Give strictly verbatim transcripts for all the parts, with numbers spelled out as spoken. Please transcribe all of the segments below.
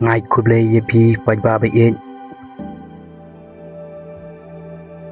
Nga ai khublei ïa phi paidbah ba ïeit.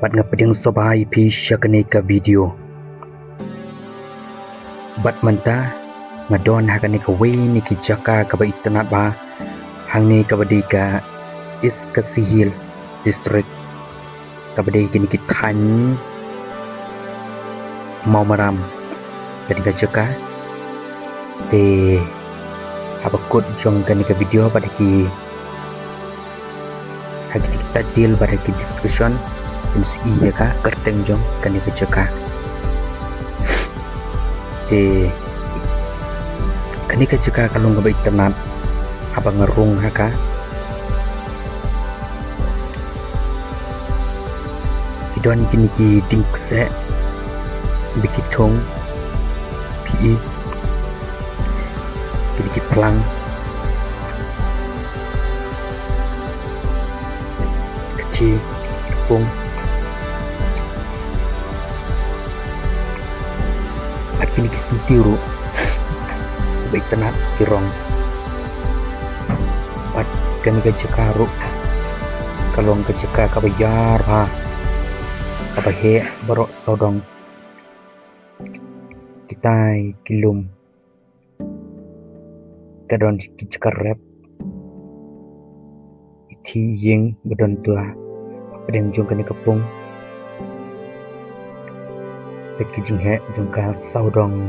Bad nga pdiang sngewbha ïa phi sha kane ka video. Bad mynta nga don ha kane kawei na ki jaka kaba itynnad bha hangne kaba dei ka East Khasi Hills District, kaba dei kine ki thaiñ Mawmaram, kane ka jaka. Te haba kut jong kane ka video bad ha ki, ha ki title bad ha ki description, phin sa ïohi ïa ka kyrteng jong kane ka jaka. Te kane ka jaka ka long kaba itynnad. Haba nga rung ha ka, ki don kine ki dieng kseh, bad ki thung, phi i, kine ki phlang, kti, pung. Bad kine ki syntiew ruh, kaba itynnad ki rong. Bad kane ka jaka ruh ka long ka jaka kaba ïar bha, kaba heh baroh sawdong. Kitai ki lum, ka don ki jaka rep, i thiah ïing ba don tang ha pdeng jong kane ka pung. Peit ki jingheh jong ka sawdong.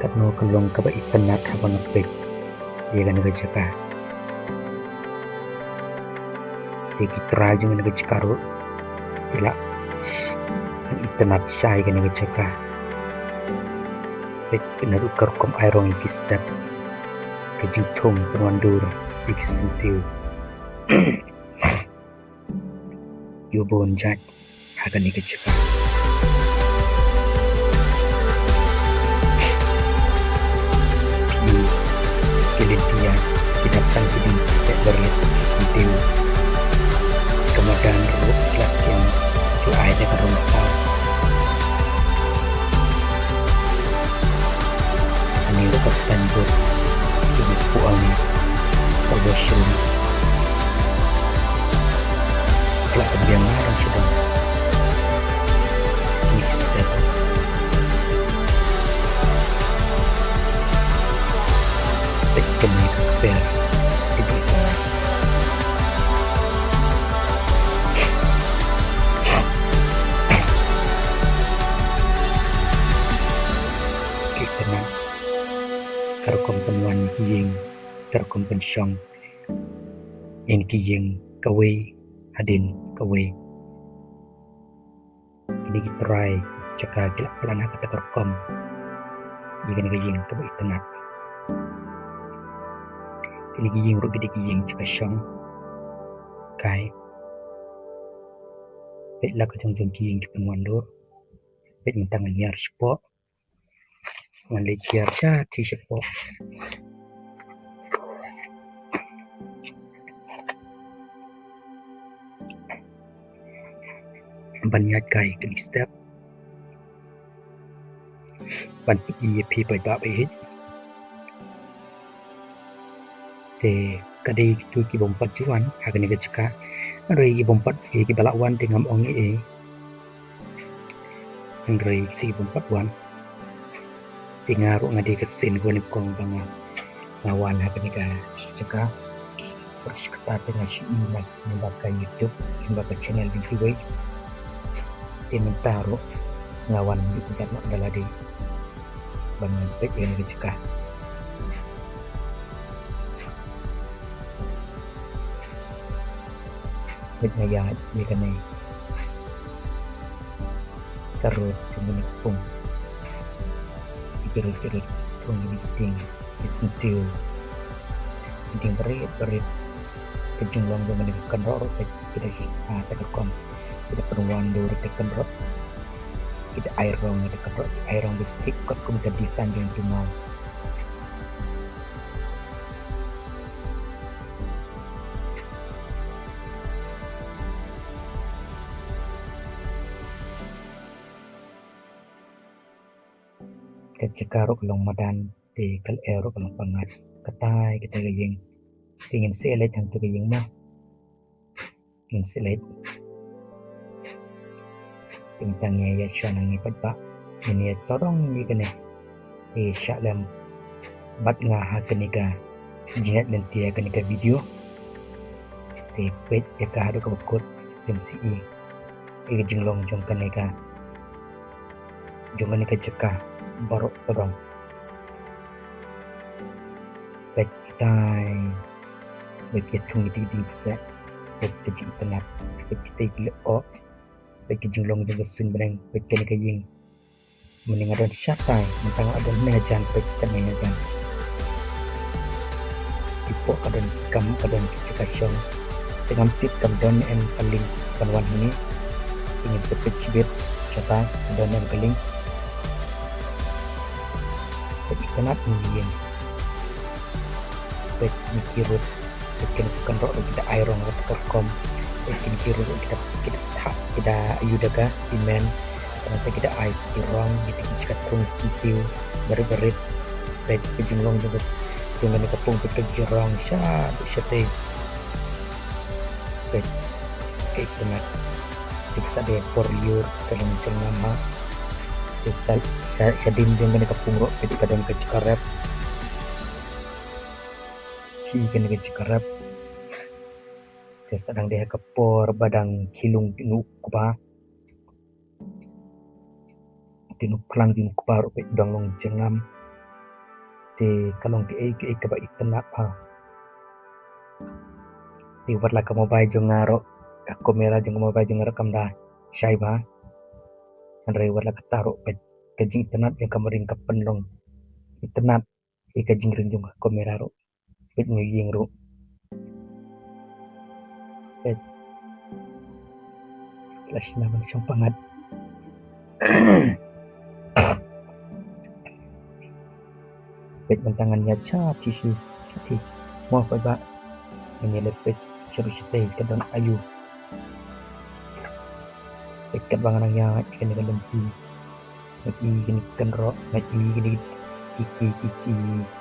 Katno ka long kaba itynnad haba nga peit ïa kane ka jaka. Te ki trai jong kane ka jaka ruh ki la itynnad shai kane ka jaka. Peit kane ruh ka rukom ai rong ïa ki step, ka jingthung pynwandur ïa ki syntiew. Kiba bun jait ha kane ka jaka. Phi i, ki lynti ïaid ki dap tang ki dieng kseh barit ki syntiew. Ka madan ruh ki la siang, ki la ai da ka rong saw. Kane ruh ka signboard, ki buh ong ne ka washroom. Ka la pynbiang la dang shu dang. Kine ki step. Peit kane ka kper ka jingpynlait. Ki kynnoh ka rukom pynwan ïa ki ïing, ka rukom pynshong ïa ki ïing kawei hadien kawei. Kine ki trai jaka ki la plan ha kata ka rukom ïa kane ka ïing kaba itynnad. Kine ki ïing ruh ki dei ki ïing jaka shong kai. Peit la ka jong jong ki ïing ki pynwandur. Peit mynta ngan hiar shapoh. Ngan leit hiar sha, ti shapoh. Ban ïaid kai kine ki step. Ban pyni ïa phi paidbah ba ïeit. Te ka dei kito ki bym pat ju wan ha kane ka jaka. Hynrei ki bym pat, kiba la wan te ngam ong ei ei. Hynrei kito ki bym pat wan. Te nga ruh nga dei ka sien kaba nyngkong ba nga, nga wan ha kane ka jaka. Bad shi katta te nga shu i na, na ka YouTube, na ka channel jong kiwei. Te mynta ruh nga wan ha kane ka jaka da lade. Ban wan peit ïa kane ka jaka. Peit nga ïa, ïa kane. Ka rud jong kane ka pung. Ki rud, ki rud, pung kine ki dieng, ki syntiew. Ki dieng barit, barit. Ka jinglong jong kane ka kynroh ruh, ki da, ah, ta ka rukom. Ki da pynwandur ïa ka kynroh. Ki da ai rong ïa ka kynroh, ki ai rong bit thik kot kum ka design jong ki maw. Ka jaka ruh ka long madan. Te ka lyer ruh ka long pyngngad. Katai, katai ka ïing. Te ngin sa leit hangto ka ïing mo. Ngin sa leit. Te mynta ngi ïa shong hangne pat ba ngin ïa sawdong ïa kane. Te shah lem bad nga ha kane ka jingïaid lynti ha kane ka video. Te peit ïa ka haduh kaba kut, phin sa ïohi ïa ka jinglong jong kane ka, jong kane ka jaka baroh sawdong. Peit kitai, peit ki thung, ki dieng kseh, peit ka jingitynnad, peit kitai ki lyoh, peit ki jinglong jong ka suiñ bneng, peit kane ka ïing. Mynne nga don shatai, mynta nga don hangne hajan, peit katne hajan. Ki pok ka don ki kam, ka don ki jaka shong. Te ngam tip kam don ne em ka lieng ban wan hangne. Te ngin sa peit shibit shatai ka don ne em ka lieng. Peit itynnad ïa kane ka ïing. Peit kine ki rud, peit kine ki kynroh ruh ki da ai rong ruh ka rukom. Peit kine ki rud ruh ki da, ki da thah, ki da ïoh da ka simen. Te nangta ki da ai sa ki rong, kine ki jaka thung syntiew barit barit. Peit ka jinglong jong ka, jong kane ka pung, peit ka jingrong sha, shatei. Peit ka itynnad. Te ka sa dei por lyiur, ka long jyrngam ha. Te sa, sa, shadien jong kane ka pung ruh peit ka don ka jaka rep. Peit kane ka jaka rep. Te sa dang dei ha ka por ba dang khih lung, tip noh u kba. Tip noh u phlang, tip noh u kba ruh peit u dang long jyrngam. Te ka long kaei kaei kaba itynnad bha. Te wat la ka mobile jong nga ruh, ka camera jong ka mobile jong nga ruh kam da shai bha. Hynrei wat la katta ruh peit ka jingitynnad jong ka mring ka pynlong itynnad ïa ka jingring jong ka camera ruh. Peit kane ka ïing ruh. Peit. La shna ban shong pyngngad. Peit mynta ngan ïaid shathie sha, shathie. Mo paidbah. Ngin ïa leit peit sha ruh shatei ka don aïu. Peit katba nga nang ïaid kane ka lynti. Nga i kine ki kynroh, nga i kine ki, ki, ki, ki,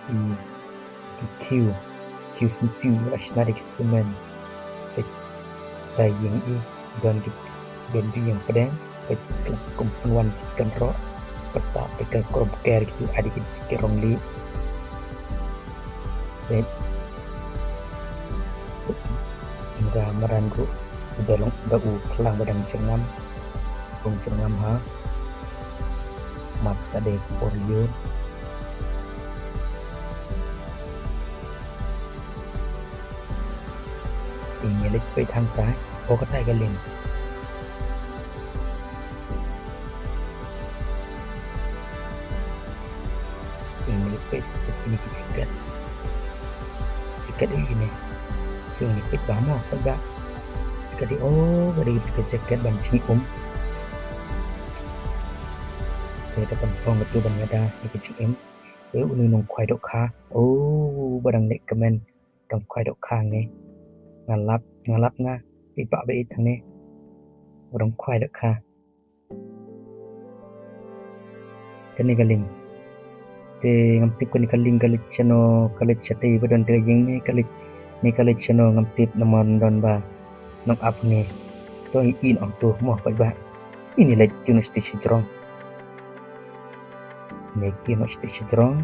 ki, ki khiew, khiew syntiew, la shna da ki simen. Peit, kita ïing i, don ki, don ki ïing pdeng, peit, kum pynwan ki kynroh, pasta peit ka krom ker ki, adi ki, ki rong lieh. Peit. Nga madan ruh, u da long, u da u phlang ba dang jyrngam. Long jyrngam ha. Mat sa dei ka por lyiur. Ngin ïa leit peit hangtai. O, katai ka lieng. Ngin ïa leit peit, peit kine ki jaket. Jaket ïa kine. Ngin ïa peit bha mo, peit bha. Jaket ïa, o, ka dei ka jaket ban jingim. Te ka pynphong katu ban ïada ïa ka jingim. Te une u nongkhwai dohkha. O, ba dang leh kmen. Dang khwai dohkha ngi. Nga lap, nga lap nga. Peit ba ba ïeit hangne. Ba dang khwai dohkha. Kane ka lieng. Te ngam tip kane ka lieng ka leit shano, ka leit shatei ba don te ka ïing ne ka leit, ne ka leit shano ngam tip namar don ba nong ap ne. To i in ong to mo paidbah. Ngin ïa leit kiew noh shatei shajrong. Ngin ïa kiew noh shatei shajrong.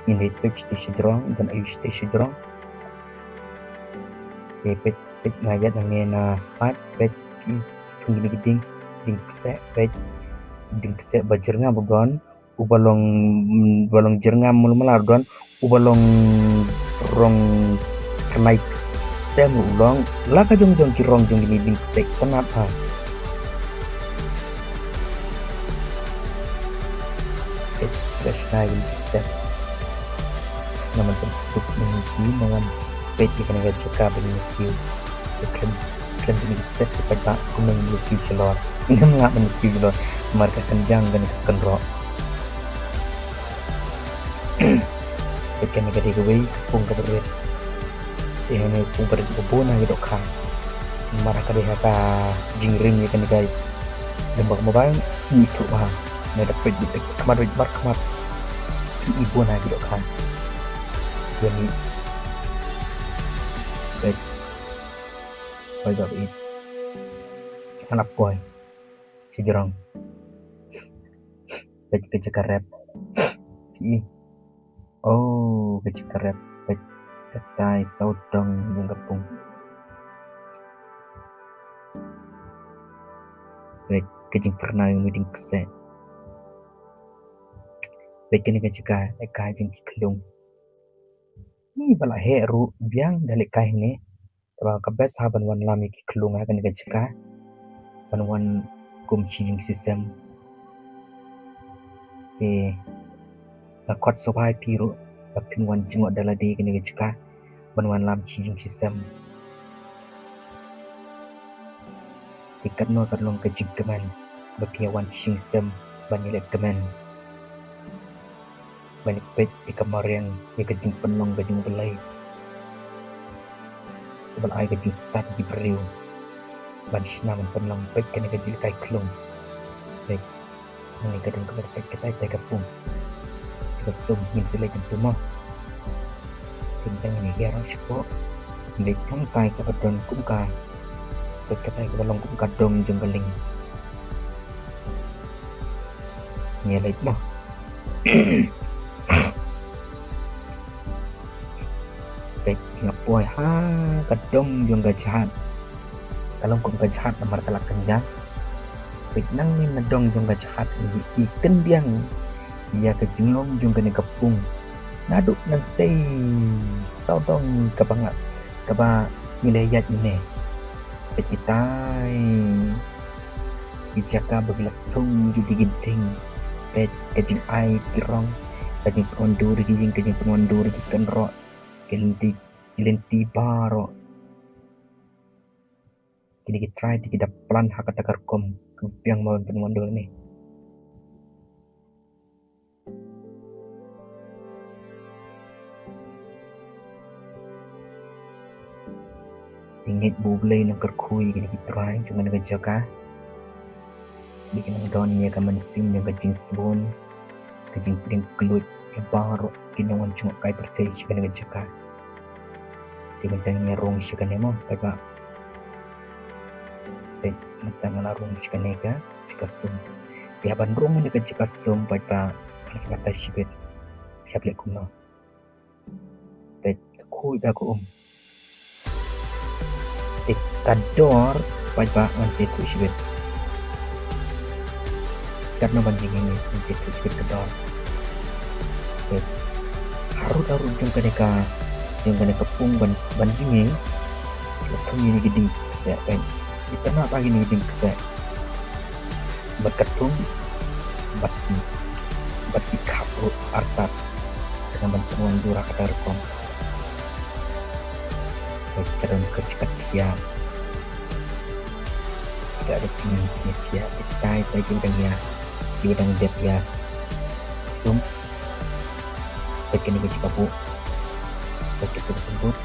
Ngin ïa leit peit shatei shajrong, don aïu shatei shajrong. Te peit, peit nga ïaid nangne na side, peit i thung kine ki dieng, dieng kseh, peit dieng kseh ba jyrngam ruh don, uba long, uba long jyrngam mul mala ruh don, uba long rong khnai stem ruh u long, la ka jong jong ki rong jong kine dieng kseh, itynnad ha. Peit, peit shna ïa ki step. Namar ban suk ïa ki, namar peit ïa kane ka jaka ba ngin kiew. Peit khlem, khlem ïa ki step, peit ba kumno ngin kiew shalor. Ngim lah ban kiew shalor. Namar ka kynjang kane ka kynroh. Peit kane ka dei kawei ka pung kaba rit. Te hangne pung ba rit ba bun ha ki dohkha. Namar ha ka dei ha ka jingring ïa kane ka lem ba ka mobile, ngi ithuh bha. Ngi da peit beit khmat beit bar khmat. Ki i bun ha ki dohkha. Ïa mi. Peit. Peit ba i. Ka la poi. Shajrong. Peit ka jaka rep. I. Oh, ka jaka rep. Peit katai sawdong jong ka pung. Peit ka jingpyrnai ïa u ding kseh. Peit kane ka jaka, lehkai jong ki khlung. Ni ba la heh ruh biang da lehkai hangne. Te ba ka best ha ban wan lam ïa ki khlung ha kane ka jaka. Ban wan kum shi jingshisem. Te nga khot sngewbha ïa phi ruh ba phin wan jngoh da lade kane ka jaka. Ban wan lam shi jingshisem. Te katno ka long ka jingkmen ba phi ïa wan shi jingshisem ban ïaleh kmen. Ban ïa peit ïa ka mariang ïa ka jingpynlong ka jong U Blei. Ba la ai ka jingstad ïa ki briew ban shna ban pynlong. Peit kane ka jingkhlaiñ khlung. Peit. Hangne ka don kaba peit katai tai ka pung. Ka sum ngin sa leit kumtu mo. Teng teng hangne ïa rong shapoh. Leit tang tai kaba don kum ka. Peit katai kaba long kum ka dong jong ka lieng. Ngi leit mo. Peit nga poi ha ka dong jong ka jhat. Ka long kum ka jhat namar ka la kynjang. Peit nangne na dong jong ka jhat ngi i kyndiang ïa ka jinglong jong kane ka pung. Naduh nangtei sawdong kaba nga kaba ngi la ïaid mynne. Peit kitai ki jaka ba ki la thung ki dei ki ding. Peit ka jingai ki rong, ka jingpynwandur ki ïing, ka jingpynwandur ki kynroh, ki lynti, ki lynti baroh. Kine ki trai te ki da plan ha kata ka rukom ka biang ba ban pynwandur ne. Pynngeit ba U Blei un kyrkhu ïa kine ki trai jong kane ka jaka. Ba kin nang don ïa ka mynsiem jong ka jingsbun, ka jingpdiang kylluid ïa baroh ki nongwan jngohkai pyrthei sha kane ka jaka. Te mynta ngin ïa rung sha kane mo, paidbah. Peit, mynta nga la rung sha kane ka jaka sum. Te haba ngan rung kane ka jaka sum, paidbah, ngan sa batai shibit. Phi hap leh kumno? Peit, ka khuid da ka um. Te ka dor, paidbah, ngan sa ïathuh shibit. Katno ban jngai ngan sa ïathuh shibit ka dor. Peit. Harud harud jong kane ka, jong kane ka pung ban, ban jngai. Ka thung ïa kine ki dieng kseh, peit. Itynnad ha kine ki dieng kseh. Bad ka thung, bad ki, bad ki khap ruh artat. Khnang ban pynwandur ha kata ka rukom. Bad ka don ka jaka thiah. Ka don ka jaka thiah, thiah, thiah, tai, tai, jong ka nia. Kiba dang dep ïa sum. Bad kane ka jaka buh. Bad kata ka symboh.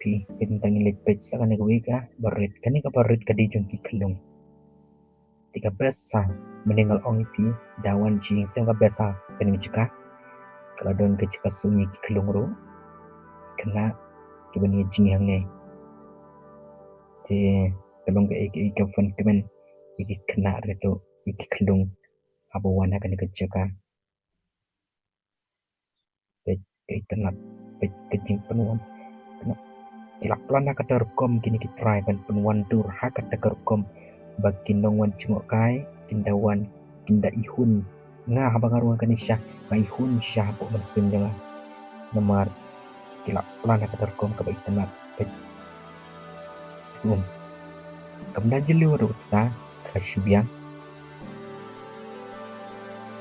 Phi, phi tang ngin leit peit sa kane kawei ka barit. Kane ka barit ka dei jong ki khyllung. Te ka best sa, mynne nga la ong ïa phi, da wan shi jingshisem ka best sa, kane ka jaka. Ka la don ka jaka sum ïa ki khyllung ruh. Ki khynnah, kiba ngi ïa jngai hangne. Te, ka long kaei kaei kaba pynkmen ïa ki khynnah ruh, ïa ki khyllung. Haba wan ha kane ka jaka. Peit ka itynnad, peit ka jingpynwan. Ki la plan ha kata ka rukom kine ki trai ban pynwandur ha kata ka rukom ba ki nongwan jngohkai kin da wan, kin da ihun. Nga haba nga rung kane shisha, nga ihun shisha hapoh mynsiem jong nga. Namar ki la plan ha kata ka rukom kaba itynnad. Peit. Um. Kam da jylliew ruh kata. Ka shu biang.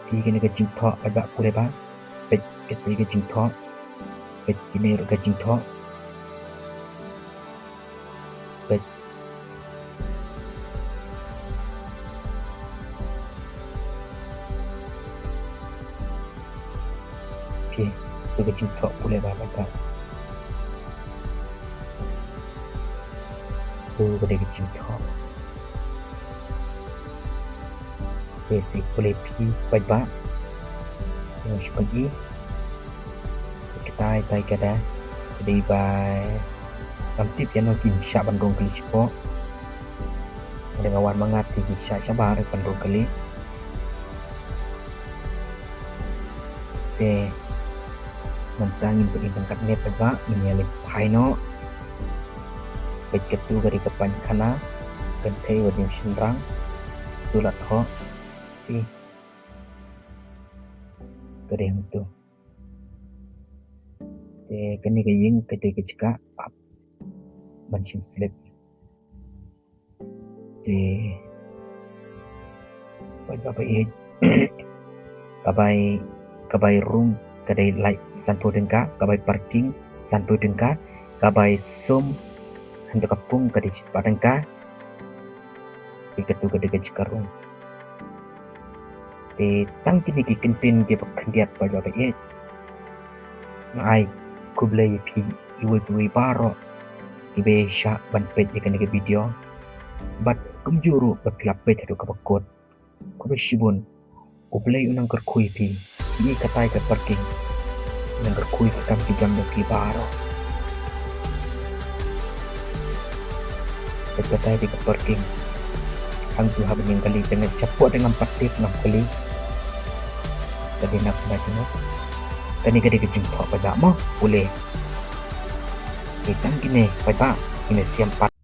Peit kane ka jingthoh, paidbah pule ba. Peit kane ka jingthoh. Peit kine ruh ka jingthoh. Peit. Peit, kane ka jingthoh pule ba, paidbah. Katu ka dei ka jingthoh. Te sa khublei phi paidbah. Ïa shu pyni. Katai tai ka dei. Ka dei ba ngam tip ïano ki shah ban rung kali shapoh. Nga dang wan ma nga te ki shah shabar ban rung kali. Te mynta ngin pyni tang katne paidbah, ngin ïa leit phai noh. Peit katu ka dei ka painkhana, kynthei ba dang shynrang, tu la thoh. Te ka dei hangtu. Te kane ka ïing ka dei ka jaka ap ban shim slip. Te paidbah ba ïeit, ka bai, ka bai rung ka dei lai sanphew tyngka, ka bai parking sanphew tyngka, ka bai sum hynda ka pung ka dei shispah tyngka. Te katu ka dei ka jaka rung. Te tang kine ki kyntien kiba khyndiat paidbah ba ïeit. Nga ai khublei ïa phi iwei pa iwei baroh kiba shah ban peit ïa kane ka video. Bad kumjuh ruh ba phi la peit haduh kaba kut. Khublei shibun. U Blei un nang kyrkhu ïa phi. Phi i katai ka parking. Un nang kyrkhu ïa ki kam ki jam jong phi baroh. Peit katai dei ka parking. Hangtu haba ngi kali tang shapoh te ngam pat tip, ngam kali. Ka dei na kumno kumno. Kane ka dei ka jingthoh paidbah mo, pule. Te tang kine paidbah, kine siam pat.